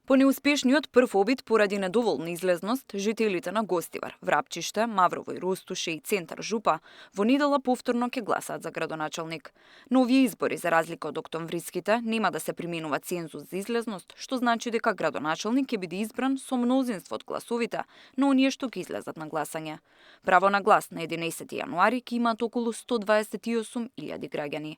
По неуспешниот прв обид поради недоволна излезност, жителите на Гостивар, Врапчиште, Маврово и Ростуше и центар Жупа во недела повторно ќе гласаат за градоначалник. Но овие избори, за разлика од октомвриските, нема да се применува цензус за излезност, што значи дека градоначалник ќе биде избран со мнозинство од гласовите на оние што ќе излезат на гласање. Право на глас на 11 јануари ќе имаат околу 128.000 граѓани.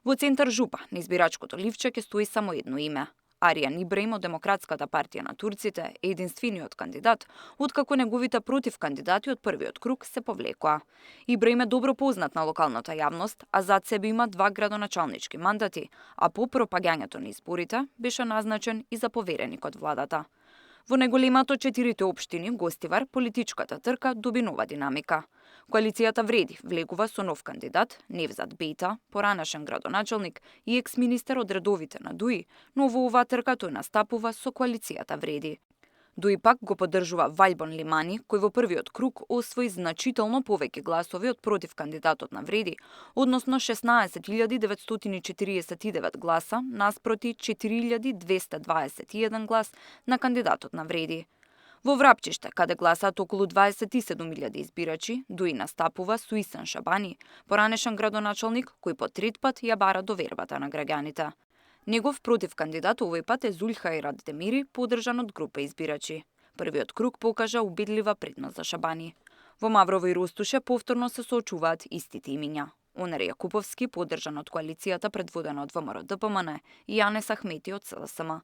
Во центар Жупа, на избирачкото ливче ќе стои само едно име. Аријан Ибраим од Демократската партија на турците е единствениот кандидат, откако неговите против кандидати од првиот круг се повлекоа. Ибраим е добро познат на локалната јавност, а зад себе има 2 градоначалнички мандати, а по пропагањето на изборите беше назначен и за повереник од владата. Во најголемото 4 општини, Гостивар, политичката трка доби нова динамика. Коалицијата Вреди влегува со нов кандидат, Невзат Бејта, поранешен градоначалник и екс-министер од редовите на ДУИ, но во оваа трка тој настапува со коалицијата Вреди. ДУИ пак го поддржува Ваљбон Лимани, кој во првиот круг освои значително повеќе гласови од против кандидатот на Вреди, односно 16.949 гласа наспроти 4.221 глас на кандидатот на Вреди. Во Врапчиште, каде гласаат околу 27.000 избирачи, ДУИ настапува со Исан Шабани, поранешен градоначалник кој по трет пат ја бара довербата на граѓаните. Негов против кандидат овој пат е Зулјхаир Демири, поддржан од група избирачи. Првиот круг покажа убедлива предност за Шабани. Во Маврово и Ростуше повторно се соочуваат истите имиња. Онер Јакуповски, поддржан од коалицијата предводена од ВМРО-ДПМН, и Јанес Ахмети од СДСМ.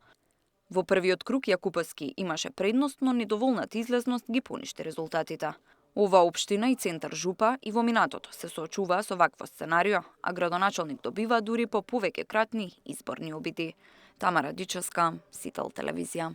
Во првиот круг Јакуповски имаше предност, но недоволната излезност ги поништи резултатите. Ова општина и центар Жупа и во минатото се соочуваа со вакво сценарио, а градоначалник добива дури по повеќе кратни изборни обиди. Тамара Дичевска, Сител телевизија.